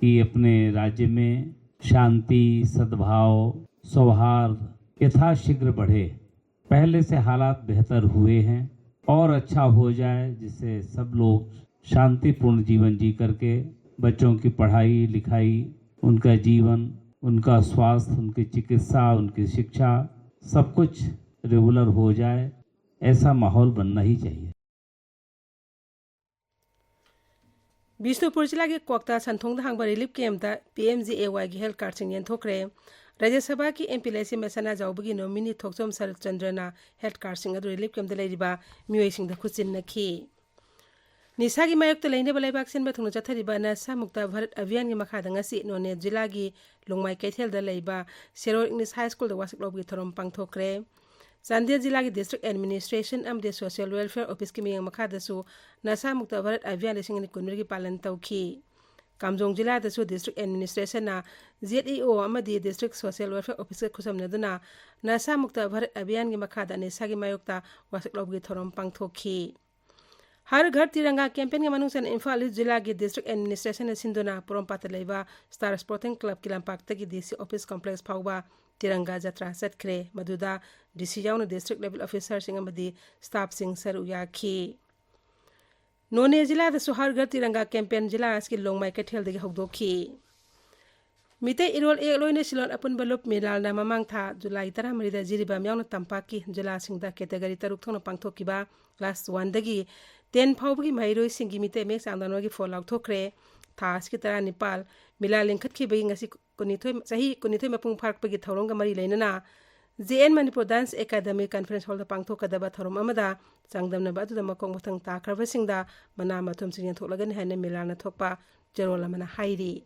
कि अपने राज्य में शांति, सद्भाव, सौहार्द यथाशीघ्र बढ़े। पहले से हालात बेहतर हुए हैं और अच्छा हो जाए, जिससे सब लोग शांतिपूर्ण जीवन जी करके बच्चों की पढ़ाई लिखाई, उनका जीवन, उनका स्वास्थ्य, उनकी चिकित्सा, उनकी शिक्षा, सब कुछ रेगुलर हो जाए, ऐसा माहौल बनना ही चाहिए। ꯕꯤꯁꯅꯨꯄꯨꯔ ꯖꯤꯂꯥꯒꯤ ꯀ꯭ꯋꯥꯛꯇꯥ ꯁꯟꯊꯣꯡꯗ ꯍꯥꯡꯕ ꯔꯤꯂꯤꯐ ꯀꯦꯝꯞꯇ ꯄꯤ ꯑꯦꯝ ꯖꯤ ꯑꯦ ꯋꯥꯏꯒꯤ ꯍꯦꯜꯊ ꯀꯥꯔꯗꯁꯤꯡ ꯌꯦꯟꯊꯣꯛꯈ꯭ꯔꯦ꯫ ꯔꯥꯖ꯭ꯌ ꯁꯚꯥꯒꯤ ꯑꯦꯝ ꯄꯤ ꯂꯩꯁꯦꯝꯕ ꯁꯅꯥꯖꯥꯎꯕꯒꯤ ꯅꯣꯃꯤꯅꯤ ꯊꯣꯛꯆꯣꯝ ꯁꯔꯠ ꯆꯟꯗ꯭ꯔꯅ ꯍꯦꯜꯊ ꯀꯥꯔꯗꯁꯤꯡ ꯑꯗꯨ ꯔꯤꯂꯤꯐ ꯀꯦꯝꯞꯇ ꯂꯩꯔꯤꯕ ꯃꯤꯑꯣꯏꯁꯤꯡꯗ ꯈꯨꯠꯁꯤꯟꯅꯈꯤ꯫ ꯅꯤꯁꯥꯒꯤ ꯃꯥꯌꯣꯛꯇ ꯂꯩꯅꯕ ꯂꯩꯕꯥꯛ ꯁꯤꯟꯕ ꯊꯨꯡꯅ ꯆꯠꯊꯔꯤꯕ ꯅꯁꯥ ꯃꯨꯛꯇ ꯚꯥꯔꯠ ꯑꯚꯤꯌꯥꯟꯒꯤ ꯃꯈꯥꯗ ꯉꯁꯤ ꯅꯣꯅꯦ ꯖꯤꯂꯥꯒꯤ ꯂꯣꯡꯃꯥꯏ ꯀꯩꯊꯦꯜꯗ ꯂꯩꯕ ꯁꯦꯔꯣ ꯏꯪꯂꯤꯁ ꯍꯥꯏ ꯁ꯭ꯀꯨꯜꯗ ꯋꯥꯁꯛ ꯂꯧꯕꯒꯤ ꯊꯧꯔꯝ ꯄꯥꯡꯊꯣꯛꯈ꯭ꯔꯦ꯫ ꯆꯥꯟꯗꯦꯜ ꯖꯤꯂꯥꯒꯤ ꯗꯤꯁꯇ꯭ꯔꯤꯛ ꯑꯦꯗꯃꯤꯅꯤꯁꯇ꯭ꯔꯦꯁꯟ ꯑꯃꯗꯤ ꯁꯣꯁꯤꯌꯦꯜ ꯋꯦꯜꯐꯤꯌꯔ ꯑꯣꯐꯤꯁꯀꯤ ꯃꯤꯠꯌꯦꯡ ꯃꯈꯥꯗꯁꯨ ꯅꯁꯥ ꯃꯨꯛꯇ ꯚꯥꯔꯠ ꯑꯚꯤꯌꯥꯟ ꯂꯤꯁꯤꯡ ꯑꯅꯤ ꯀꯨꯟꯃꯔꯤꯒꯤ ꯄꯥꯂꯟ ꯇꯧꯈꯤ꯫ ꯀꯥꯝꯖꯣꯡ ꯖꯤꯂꯥꯗꯁꯨ ꯗꯤꯁꯇ꯭ꯔꯤꯛ ꯑꯦꯗꯃꯤꯅꯤꯁꯇ꯭ꯔꯦꯁꯟꯅ ꯖꯦꯗ ꯏ ꯑꯣ ꯑꯃꯗꯤ ꯗꯤꯁꯇ꯭ꯔꯤꯛ ꯁꯣꯁꯤꯌꯦꯜ ꯋꯦꯜꯐꯤꯌꯔ ꯑꯣꯐꯤꯁꯀ ꯈꯨꯠꯁꯝꯅꯗꯨꯅ ꯅꯁꯥ ꯃꯨꯛꯇ ꯚꯥꯔꯠ ꯑꯚꯤꯌꯥꯟꯒꯤ ꯃꯈꯥꯗ ꯅꯤꯁꯥꯒꯤ ꯃꯥꯌꯣꯛꯇ ꯋꯥꯁꯛ ꯂꯧꯕꯒꯤ ꯊꯧꯔꯝ ꯄꯥꯡꯊꯣꯛꯈꯤ꯫ ꯍꯔ ꯘꯔ ꯇꯤꯔꯪꯒꯥ ꯀꯦꯝꯄꯦꯟꯒꯤ ꯃꯅꯨꯡ ꯆꯟꯅ ꯏꯝꯐꯥꯜ ꯏꯁ ꯖꯤꯂꯥꯒꯤ ꯗꯤꯁꯇ꯭ꯔꯤꯛ ꯑꯦꯗꯃꯤꯅꯤꯁꯇ꯭ꯔꯦꯁꯟꯅ ꯁꯤꯟꯗꯨꯅ ꯄꯣꯔꯣꯝꯄꯥꯠꯇ ꯂꯩꯕ ꯁ꯭ꯇꯥꯔ ꯁ꯭ꯄꯣꯔꯇꯤꯡ ꯀ꯭ꯂꯕꯀꯤ ꯂꯝꯄꯥꯛꯇꯒꯤ ꯗꯤ ꯁꯤ ꯑꯣꯐꯤꯁ ꯀꯣꯝꯄ꯭ꯂꯦꯛꯁ ꯐꯥꯎꯕ ꯇꯤꯔꯪꯒꯥ ꯖꯇ꯭ꯔꯥ ꯆꯠꯈ꯭ꯔꯦ꯫ ꯃꯗꯨꯗ ꯗꯤ ꯁꯤ ꯌꯥꯎꯅ ꯗꯤꯁꯇ꯭ꯔꯤꯛ ꯂꯦꯚꯦꯜ ꯑꯣꯐꯤꯁꯔꯁꯤꯡ ꯑꯃꯗꯤ ꯁ꯭ꯇꯥꯐꯁꯤꯡ ꯁꯔꯨꯛ ꯌꯥꯈꯤ꯫ ꯅꯣꯅꯦ ꯖꯤꯂꯥꯗꯁꯨ ꯍꯔ ꯘꯔ ꯇꯤꯔꯪꯒꯥ ꯀꯦꯝꯄꯦꯟ ꯖꯤꯂꯥ ꯑꯁꯤꯒꯤ ꯂꯣꯡꯃꯥꯏ ꯀꯩꯊꯦꯜꯗꯒꯤ ꯍꯧꯗꯣꯛꯈꯤ꯫ ꯃꯤꯇꯩ ꯏꯔꯣꯜ ꯏꯌꯦꯛ ꯂꯣꯏꯅ ꯁꯤꯂꯣꯟ ꯑꯄꯨꯟꯕ ꯂꯨꯞ ꯃꯤꯂꯥꯜꯅ ꯃꯃꯥꯡ ꯊꯥ ꯖꯨꯂꯥꯏ ꯇꯔꯥꯃꯔꯤꯗ ꯖꯤꯔꯤꯕꯥꯝ ꯌꯥꯎꯅ ꯇꯝꯄꯥꯛꯀꯤ ꯖꯤꯂꯥꯁꯤꯡꯗ ꯀꯦꯇꯒꯔꯤ ꯇꯔꯨꯛ ꯊꯣꯛꯅ ꯄꯥꯡꯊꯣꯛꯈꯤꯕ ꯀ꯭ꯂꯥꯁ ꯋꯥꯟꯗꯒꯤ ꯇꯦꯟ ꯐꯥꯎꯕꯒꯤ ꯃꯍꯩꯔꯣꯏꯁꯤꯡꯒꯤ ꯃꯤꯇꯩ ꯃꯌꯦꯛ ꯆꯥꯡꯗꯝꯅꯕꯒꯤ ꯐꯣꯜ ꯂꯥꯎꯊꯣꯛꯈ꯭ꯔꯦ꯫ ꯊꯥ ꯑꯁꯤꯒꯤ ꯇꯔꯥꯅꯤꯄꯥꯜ ꯃꯤꯂꯥꯜ ꯂꯤꯡꯈꯠꯈꯤꯕꯒꯤ ꯉꯁꯤ ꯀꯨꯟꯅꯤꯊꯣꯏ, ꯆꯍꯤ ꯀꯨꯟꯅꯤꯊꯣꯏ ꯃꯄꯨꯡ ꯐꯥꯔꯛꯄꯒꯤ ꯊꯧꯔꯝꯒ ꯃꯔꯤ ꯂꯩꯅꯅ J and Manipur dance academy conference ꯍꯣꯜꯗ ꯄꯥꯡꯊꯣꯛꯀꯗꯕ ꯊꯧꯔꯝ ꯑꯃꯗ ꯆꯥꯡꯗꯝꯅꯕ ꯑꯗꯨꯗ ꯃꯀꯣꯛ ꯃꯊꯪ ꯇꯥꯈ꯭ꯔꯕꯁꯤꯡꯗ ꯃꯅꯥ ꯃꯊꯨꯝꯁꯤꯡ ꯌꯦꯟꯊꯣꯛꯂꯒꯅꯤ ꯍꯥꯏꯅ ꯃꯤꯂꯥꯟꯅ ꯊꯣꯛꯄ ꯆꯦꯔꯣꯜ ꯑꯃꯅ ꯍꯥꯏꯔꯤ꯫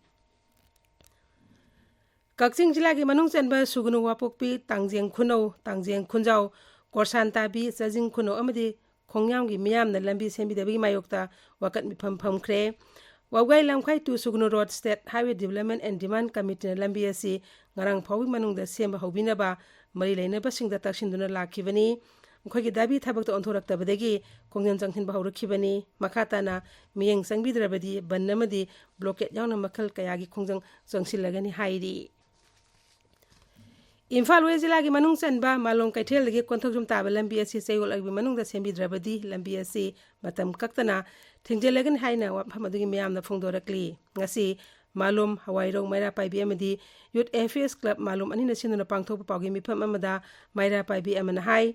ꯀꯛꯆꯤꯡ ꯖꯤꯂꯥꯒꯤ ꯃꯅꯨꯡ ꯆꯟꯕ ꯁꯨꯒꯅꯨ ꯋꯥꯄꯣꯛꯄꯤ, ꯇꯥꯡꯖꯦꯡ ꯈꯨꯅꯧ, ꯇꯥꯡꯖꯦꯡ ꯈꯨꯟꯖꯥꯎ, ꯀꯣꯔꯁꯥꯟ ꯇꯥꯕꯤ, ꯆꯥꯖꯤꯡ ꯈꯨꯅꯧ ꯑꯃꯗꯤ ꯈꯣꯡꯌꯥꯝꯒꯤ ꯃꯤꯌꯥꯝꯅ ꯂꯝꯕꯤ ꯁꯦꯝꯕꯤꯗꯕꯒꯤ ꯃꯥꯌꯣꯛꯇ ꯋꯥꯀꯠ ꯃꯤꯐꯝ ꯐꯝꯈ꯭ꯔꯦ꯫ ꯋꯥꯕꯒꯥꯏ Lamkhai to Sugnu road state highway development and demand ꯀꯃꯤꯇꯤꯅ ꯂꯝꯕꯤ ꯑꯁꯤ ꯉꯔꯥꯡ ꯐꯥꯎꯒꯤ ꯃꯅꯨꯡꯗ ꯁꯦꯝꯕ ꯍꯧꯕꯤꯅꯕ ꯃꯔꯤ ꯂꯩꯅꯕꯁꯤꯡꯗ ꯇꯛꯁꯤꯟꯗꯨꯅ ꯂꯥꯛꯈꯤꯕꯅꯤ꯫ ꯃꯈꯣꯏꯒꯤ ꯗꯥꯕꯤ ꯊꯕꯛꯇ ꯑꯣꯟꯊꯣꯔꯛꯇꯕꯗꯒꯤ ꯈꯣꯡꯖꯪ ꯆꯪꯁꯤꯟꯕ ꯍꯧꯔꯛꯈꯤꯕꯅꯤ꯫ ꯃꯈꯥ ꯇꯥꯅ ꯃꯤꯠꯌꯦꯡ ꯆꯪꯕꯤꯗ꯭ꯔꯕꯗꯤ ꯕꯟ ꯑꯃꯗꯤ ꯕ꯭ꯂꯣꯀꯦꯠ ꯌꯥꯎꯅ ꯃꯈꯜ ꯀꯌꯥꯒꯤ ꯈꯣꯡꯖꯪ ꯆꯪꯁꯤꯜꯂꯒꯅꯤ ꯍꯥꯏꯔꯤ꯫ ꯏꯝꯐꯥꯜ ꯋꯦꯁ ꯖꯤꯂꯥꯒꯤ ꯃꯅꯨꯡ ꯆꯟꯕ ꯃꯥꯂꯣꯝ ꯀꯩꯊꯦꯜꯗꯒꯤ ꯀꯣꯟꯊꯧꯖꯝ ꯇꯥꯕ ꯂꯝꯕꯤ ꯑꯁꯤ ꯆꯌꯣꯜ ꯑꯔꯤꯕ ꯃꯅꯨꯡꯗ ꯁꯦꯝꯕꯤꯗ꯭ꯔꯕꯗꯤ ꯂꯝꯕꯤ ꯑꯁꯤ ꯃꯇꯝ ꯀꯛꯇꯅ ꯊꯤꯡꯖꯤꯜꯂꯒꯅꯤ ꯍꯥꯏꯅ ꯋꯥꯐꯝ ꯑꯗꯨꯒꯤ ꯃꯤꯌꯥꯝꯅ ꯐꯣꯡꯗꯣꯔꯛꯂꯤ꯫ ꯉꯁꯤ ꯃꯥꯂꯣꯝ, ꯍꯋꯥꯏꯔꯣꯡ, ꯃꯩꯔꯥ ꯄꯥꯏꯕꯤ ꯑꯃꯗꯤ ꯌꯨꯠ ꯑꯦꯐ ꯑꯦꯁ ꯀ꯭ꯂꯕ ꯃꯥꯂꯣꯝ ꯑꯅꯤꯅ ꯁꯤꯟꯗꯨꯅ ꯄꯥꯡꯊꯣꯛꯄ ꯄꯥꯎꯒꯤ ꯃꯤꯐꯝ ꯑꯃꯗ ꯃꯩꯔꯥ ꯄꯥꯏꯕꯤ ꯑꯃꯅ ꯍꯥꯏ,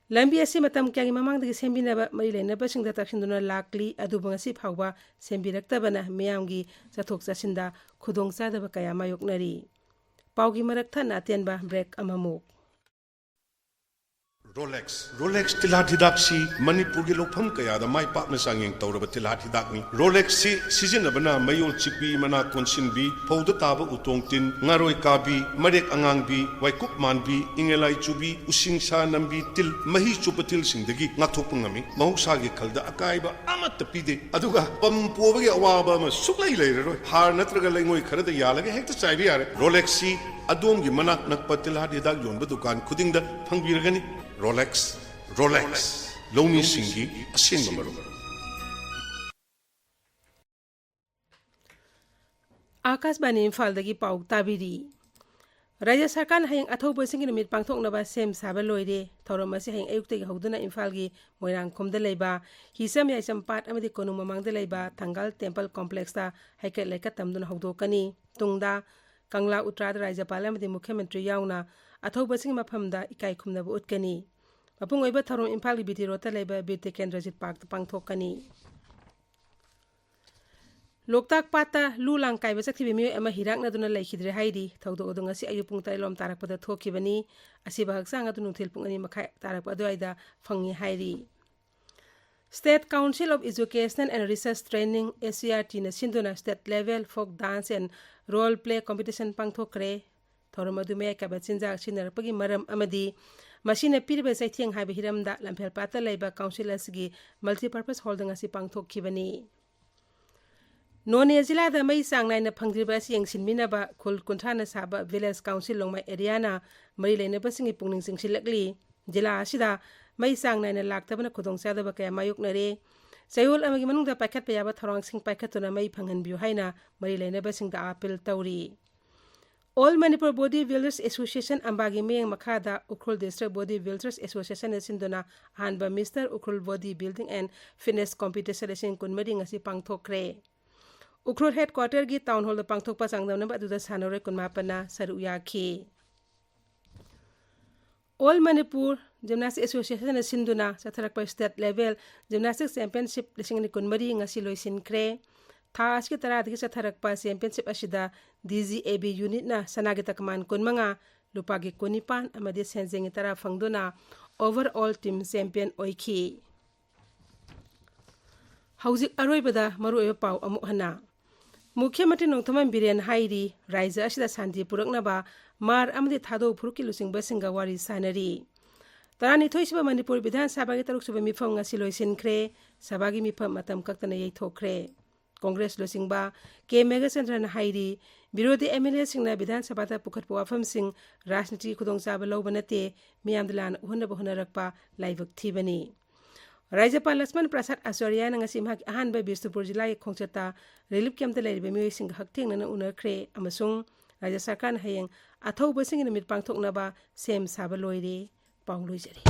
ꯂꯝꯕꯤ ꯑꯁꯤ ꯃꯇꯝ ꯀꯌꯥꯒꯤ ꯃꯃꯥꯡꯗꯒꯤ ꯁꯦꯝꯕꯤꯅꯕ ꯃꯔꯤ ꯂꯩꯅꯕꯁꯤꯡꯗ ꯇꯛꯁꯤꯟꯗꯨꯅ ꯂꯥꯛꯂꯤ, ꯑꯗꯨꯕꯨ ꯉꯁꯤ ꯐꯥꯎꯕ ꯁꯦꯝꯕꯤꯔꯛꯇꯕꯅ ꯃꯤꯌꯥꯝꯒꯤ ꯆꯠꯊꯣꯛ ꯆꯠꯁꯤꯟꯗ ꯈꯨꯗꯣꯡꯆꯥꯗꯕ ꯀꯌꯥ ꯃꯥꯌꯣꯛꯅꯔꯤ꯫ ꯄꯥꯎꯒꯤ ꯃꯔꯛ ꯊꯠꯅ ꯑꯇꯦꯟꯕ ꯕ꯭ꯔꯦꯛ ꯑꯃꯃꯨꯛ꯫ ꯔꯣꯂꯦꯛꯁ꯫ ꯔꯣꯂꯦꯛꯁ ꯇꯤꯜꯍꯥꯠ ꯍꯤꯗꯥꯛꯁꯤ ꯃꯅꯤꯄꯨꯔꯒꯤ ꯂꯧꯐꯝ ꯀꯌꯥꯗ ꯃꯥꯏ ꯄꯥꯛꯅ ꯆꯥꯡꯌꯦꯡ ꯇꯧꯔꯕ ꯇꯤꯜꯍꯥꯠ ꯍꯤꯗꯥꯛꯅꯤ꯫ ꯔꯣꯂꯦꯛꯁꯁꯤ ꯁꯤꯖꯤꯟꯅꯕꯅ ꯃꯌꯣꯜ ꯆꯤꯛꯄꯤ, ꯃꯅꯥ ꯀꯣꯟꯁꯤꯟꯕꯤ, ꯐꯧꯗ ꯇꯥꯕ ꯎꯇꯣꯡ ꯇꯤꯟ, ꯉꯥꯔꯣꯏ ꯀꯥꯕꯤ, ꯃꯔꯦꯛ ꯑꯉꯥꯡꯕꯤ, ꯋꯥꯏꯀꯨꯞ ꯃꯥꯟꯕꯤ, ꯏꯪꯉꯦꯂꯥꯏ ꯆꯨꯕꯤ, ꯎꯁꯤꯡꯁꯥ ꯅꯝꯕꯤ ꯇꯤꯜ, ꯃꯍꯤ ꯆꯨꯞꯄ ꯇꯤꯜꯁꯤꯡꯗꯒꯤ ꯉꯥꯛꯊꯣꯛꯄ ꯉꯝꯃꯤ꯫ ꯃꯍꯧꯁꯥꯒꯤ ꯈꯜꯗ ꯑꯀꯥꯏꯕ ꯑꯃꯠꯇ ꯄꯤꯗꯦ꯫ ꯑꯗꯨꯒ ꯄꯝ ꯄꯣꯕꯒꯤ ꯑꯋꯥꯕ ꯑꯃ ꯁꯨꯛꯂꯩ ꯂꯩꯔꯔꯣꯏ꯫ ꯍꯥꯔ ꯅꯠꯇ꯭ꯔꯒ ꯂꯩꯉꯣꯏ ꯈꯔꯗ ꯌꯥꯜꯂꯒ ꯍꯦꯛꯇ ꯆꯥꯏꯕ ꯌꯥꯔꯦ꯫ ꯔꯣꯂꯦꯛꯁꯁꯤ ꯑꯗꯣꯝꯒꯤ ꯃꯅꯥꯛ ꯅꯛꯄ ꯇꯤꯜꯍꯥꯠ ꯍꯤꯗꯥꯛ ꯌꯣꯟꯕ ꯗꯨꯀꯥꯟ ꯈꯨꯗꯤꯡꯗ ꯐꯪꯕꯤꯔꯒꯅꯤ꯫ ꯔꯣꯂꯦꯛꯁ, ꯔꯣꯂꯦꯛꯁ, ꯂꯧꯃꯤꯁꯤꯡꯒꯤ ꯑꯁꯦꯡꯕ ꯃꯔꯨꯞ꯫ ꯑꯥꯀꯥꯁꯕꯥꯅꯤ ꯏꯝꯐꯥꯜꯗꯒꯤ ꯄꯥꯎ ꯇꯥꯕꯤꯔꯤ꯫ ꯔꯥꯖ꯭ꯌ ꯁꯔꯀꯥꯔꯅ ꯍꯌꯦꯡ ꯑꯊꯧꯕꯁꯤꯡꯒꯤ ꯅꯨꯃꯤꯠ ꯄꯥꯡꯊꯣꯛꯅꯕ ꯁꯦꯝ ꯁꯥꯕ ꯂꯣꯏꯔꯦ꯫ ꯊꯧꯔꯝ ꯑꯁꯤ ꯍꯌꯦꯡ ꯑꯌꯨꯛꯇꯒꯤ ꯍꯧꯗꯨꯅ ꯏꯝꯐꯥꯜꯒꯤ ꯃꯣꯏꯔꯥꯡꯈꯣꯝꯗ ꯂꯩꯕ ꯍꯤꯁꯝ ꯌꯥꯏꯁꯝ ꯄꯥꯠ ꯑꯃꯗꯤ ꯀꯣꯅꯨꯡ ꯃꯃꯥꯡꯗ ꯂꯩꯕ ꯊꯪꯒꯥꯜ ꯇꯦꯝꯄꯜ ꯀꯣꯝꯄ꯭ꯂꯦꯛꯁꯇ ꯍꯩꯀꯠ ꯂꯩꯀꯠ ꯇꯝꯗꯨꯅ ꯍꯧꯗꯣꯛꯀꯅꯤ꯫ ꯇꯨꯡꯗ ꯀꯪꯂꯥ ꯎꯇ꯭ꯔꯥꯗ ꯔꯥꯖ꯭ꯌꯄꯥꯜ ꯑꯃꯗꯤ ꯃꯨꯈ꯭ꯌ ꯃꯟꯇ꯭ꯔꯤ ꯌꯥꯎꯅ ꯑꯊꯧꯕꯁꯤꯡꯒꯤ ꯃꯐꯝꯗ ꯏꯀꯥꯏ ꯈꯨꯝꯅꯕ ꯎꯠꯀꯅꯤ꯫ ꯃꯄꯨꯡ ꯑꯣꯏꯕ ꯊꯧꯔꯝ ꯏꯝꯐꯥꯜꯒꯤ ꯕꯤ ꯇꯤ ꯔꯣꯗꯇ ꯂꯩꯕ ꯕꯤꯔ ꯇꯤꯀꯦꯟꯗ꯭ꯔꯖꯤꯠ ꯄꯥꯔꯛꯇ ꯄꯥꯡꯊꯣꯛꯀꯅꯤ꯫ ꯂꯣꯛꯇꯥꯛ ꯄꯥꯠꯇ ꯂꯨ ꯂꯥꯡ ꯀꯥꯏꯕ ꯆꯠꯈꯤꯕ ꯃꯤꯑꯣꯏ ꯑꯃ ꯍꯤꯔꯥꯛꯅꯗꯨꯅ ꯂꯩꯈꯤꯗ꯭ꯔꯦ ꯍꯥꯏꯔꯤ꯫ ꯊꯧꯗꯣꯛ ꯑꯗꯨ ꯉꯁꯤ ꯑꯌꯨꯛ ꯄꯨꯡ ꯇꯔꯦꯠ ꯂꯣꯝ ꯇꯥꯔꯛꯄꯗ ꯊꯣꯛꯈꯤꯕꯅꯤ꯫ ꯑꯁꯤꯕ ꯍꯛꯆꯥꯡ ꯑꯗꯨ ꯅꯨꯡꯊꯤꯜ ꯄꯨꯡ ꯑꯅꯤ ꯃꯈꯥꯏ ꯇꯥꯔꯛꯄ ꯑꯗꯨꯋꯥꯏꯗ ꯐꯪꯉꯤ ꯍꯥꯏꯔꯤ꯫ State Council of Educational and Research Training, S C R T ꯅ ꯁꯤꯟꯗꯨꯅ State Level Folk Dance and Role Play Competition ꯄꯥꯡꯊꯣꯛꯈ꯭ꯔꯦ꯫ ꯊꯧꯔꯝ ꯑꯗꯨ ꯃꯌꯥꯏ ꯀꯥꯏꯕ ꯆꯤꯟꯖꯥꯛ ꯁꯤꯖꯤꯟꯅꯔꯛꯄꯒꯤ ꯃꯔꯝ ꯑꯃꯗꯤ ꯃꯁꯤꯅ ꯄꯤꯔꯤꯕ ꯆꯩꯊꯦꯡ ꯍꯥꯏꯕ ꯍꯤꯔꯝꯗ ꯂꯝꯐꯦꯜꯄꯥꯠꯇ ꯂꯩꯕ council ꯑꯁꯤꯒꯤ multipurpose hall ꯗ ꯉꯁꯤ ꯄꯥꯡꯊꯣꯛꯈꯤꯕꯅꯤ꯫ ꯅꯣꯅꯦ ꯖꯤꯂꯥꯗ ꯃꯩ ꯆꯥꯡ ꯅꯥꯏꯅ ꯐꯪꯗ꯭ꯔꯤꯕ ꯑꯁꯤ ꯌꯦꯡꯁꯤꯟꯕꯤꯅꯕ ꯈꯨꯜ ꯀꯨꯟꯊ꯭ꯔꯥꯅ ꯁꯥꯕ Village Council ꯂꯣꯡꯃꯥꯏ area ꯅ ꯃꯔꯤ ꯂꯩꯅꯕꯁꯤꯡꯒꯤ ꯄꯨꯛꯅꯤꯡ ꯆꯤꯡꯁꯤꯜꯂꯛꯂꯤ꯫ ꯖꯤꯂꯥ ꯑꯁꯤꯗ ꯃꯩ ꯆꯥꯡ ꯅꯥꯏꯅ ꯂꯥꯛꯇꯕꯅ ꯈꯨꯗꯣꯡꯆꯥꯗꯕ ꯀꯌꯥ ꯃꯥꯌꯣꯛꯅꯔꯦ꯫ ꯆꯌꯣꯜ ꯑꯃꯒꯤ ꯃꯅꯨꯡꯗ ꯄꯥꯏꯈꯠꯄ ꯌꯥꯕ ꯊꯧꯔꯥꯡꯁꯤꯡ ꯄꯥꯏꯈꯠꯇꯨꯅ ꯃꯩ ꯐꯪꯍꯟꯕꯤꯌꯨ ꯍꯥꯏꯅ ꯃꯔꯤ ꯂꯩꯅꯕꯁꯤꯡꯗ appeal ꯇꯧꯔꯤ꯫ All Manipur Body Builders Association, ꯑꯝꯕꯥꯒꯤ ꯃꯤꯠꯌꯦꯡ ꯃꯈꯥꯗ Ukhrul District Body Builders Association ꯅ ꯁꯤꯟꯗꯨꯅ ꯑꯍꯥꯟꯕ Mister Ukhrul Body Building and Fitness Competition ꯂꯤꯁꯤꯡ ꯀꯨꯟꯃꯔꯤ ꯉꯁꯤ ꯄꯥꯡꯊꯣꯛꯈ꯭ꯔꯦ꯫ ꯎꯈ꯭ꯔꯨꯜ headquarter ꯒꯤ town hall ꯗ ꯄꯥꯡꯊꯣꯛꯄ ꯆꯥꯡꯗꯝꯅꯕ ꯑꯗꯨꯗ ꯁꯥꯟꯅꯔꯣꯏ ꯀꯨꯟꯃꯥꯄꯟꯅ ꯁꯔꯨꯛ ꯌꯥꯈꯤ꯫ All Manipur Gymnastics Association ꯅ ꯁꯤꯟꯗꯨꯅ ꯆꯠꯊꯔꯛꯄ State Level Gymnastics Championship ꯂꯤꯁꯤꯡ ꯑꯅꯤ ꯀꯨꯟꯃꯔꯤ ꯉꯁꯤ ꯂꯣꯏꯁꯤꯟꯈ꯭ꯔꯦ꯫ ꯊꯥ ꯑꯁꯤꯒꯤ ꯇꯔꯥꯗꯒꯤ ꯆꯠꯊꯔꯛꯄ championship ꯑꯁꯤꯗ D G A B unit ꯅ ꯁꯅꯥꯒꯤ ꯇꯀꯃꯥꯟ ꯀꯨꯟꯃꯉꯥ, ꯂꯨꯄꯥꯒꯤ ꯀꯨꯟꯅꯤꯄꯥꯟ ꯑꯃꯗꯤ ꯁꯦꯟꯖꯦꯡꯒꯤ ꯇꯔꯥ ꯐꯪꯗꯨꯅ overall team champion ꯑꯣꯏꯈꯤ꯫ ꯍꯧꯖꯤꯛ ꯑꯔꯣꯏꯕꯗ ꯃꯔꯨꯑꯣꯏꯕ ꯄꯥꯎ ꯑꯃꯨꯛ ꯍꯟꯅ꯫ ꯃꯨꯈ꯭ꯌ ꯃꯟꯇ꯭ꯔꯤ ꯅꯣꯡꯊꯣꯝꯕꯝ ꯕꯤꯔꯦꯟ ꯍꯥꯏꯔꯤ, ꯔꯥꯏꯖ꯭ꯌ ꯑꯁꯤꯗ ꯁꯥꯟꯇꯤ ꯄꯨꯔꯛꯅꯕ ꯃꯥꯔ ꯑꯃꯗꯤ ꯊꯥꯗꯣ ꯐꯨꯔꯨꯞꯀꯤ ꯂꯨꯆꯤꯡꯕꯁꯤꯡꯒ ꯋꯥꯔꯤ ꯁꯥꯟꯅꯔꯤ꯫ ꯇꯔꯥꯅꯤꯊꯣꯏꯁꯨꯕ ꯃꯅꯤꯄꯨꯔ ꯕꯤꯙꯥꯟ ꯁꯚꯥꯒꯤ ꯇꯔꯨꯛꯁꯨꯕ ꯃꯤꯐꯝ ꯉꯁꯤ ꯂꯣꯏꯁꯤꯟꯈ꯭ꯔꯦ꯫ ꯁꯚꯥꯒꯤ ꯃꯤꯐꯝ ꯃꯇꯝ ꯀꯛꯇꯅ ꯌꯩꯊꯣꯛꯈ꯭ꯔꯦ꯫ ꯀꯣꯡꯒ꯭ꯔꯦꯁ ꯂꯨꯆꯤꯡꯕ ꯀꯦ ꯃꯦꯘꯆꯟꯗ꯭ꯔꯅ ꯍꯥꯏꯔꯤ, ꯕꯤꯔꯣꯙꯤ M L A ꯁꯤꯡꯅ ꯕꯤꯙꯥꯟ ꯁꯚꯥꯗ ꯄꯨꯈꯠꯄ ꯋꯥꯐꯝꯁꯤꯡ ꯔꯥꯖꯅꯤꯇꯤꯒꯤ ꯈꯨꯗꯣꯡꯆꯥꯕ ꯂꯧꯕ ꯅꯠꯇꯦ, ꯃꯤꯌꯥꯝꯗ ꯂꯥꯟꯅ ꯎꯍꯟꯅꯕ ꯍꯣꯠꯅꯔꯛꯄ ꯂꯥꯏꯕꯛ ꯊꯤꯕꯅꯤ꯫ ꯔꯥꯖ꯭ꯌꯄꯥꯜ ꯂꯛꯁꯃꯟ ꯄ꯭ꯔꯁꯥꯗ ꯑꯥꯆꯥꯔꯌꯅ ꯉꯁꯤ ꯃꯍꯥꯛꯀꯤ ꯑꯍꯥꯟꯕ ꯕꯤꯁꯅꯨꯄꯨꯔ ꯖꯤꯂꯥꯒꯤ ꯈꯣꯡꯆꯠꯇ relief camp ꯇ ꯂꯩꯔꯤꯕ ꯃꯤꯑꯣꯏꯁꯤꯡꯒ ꯍꯛꯊꯦꯡꯅꯅ ꯎꯅꯈ꯭ꯔꯦ ꯑꯃꯁꯨꯡ ꯔꯥꯖ꯭ꯌ ꯁꯔꯀꯥꯔꯅ ꯍꯌꯦꯡ ꯑꯊꯧꯕꯁꯤꯡꯒꯤ ꯅꯨꯃꯤꯠ ꯄꯥꯡꯊꯣꯛꯅꯕ ꯁꯦꯝ ꯁꯥꯕ ꯂꯣꯏꯔꯦ꯫ ꯄꯥꯎ ꯂꯣꯏꯖꯔꯦ꯫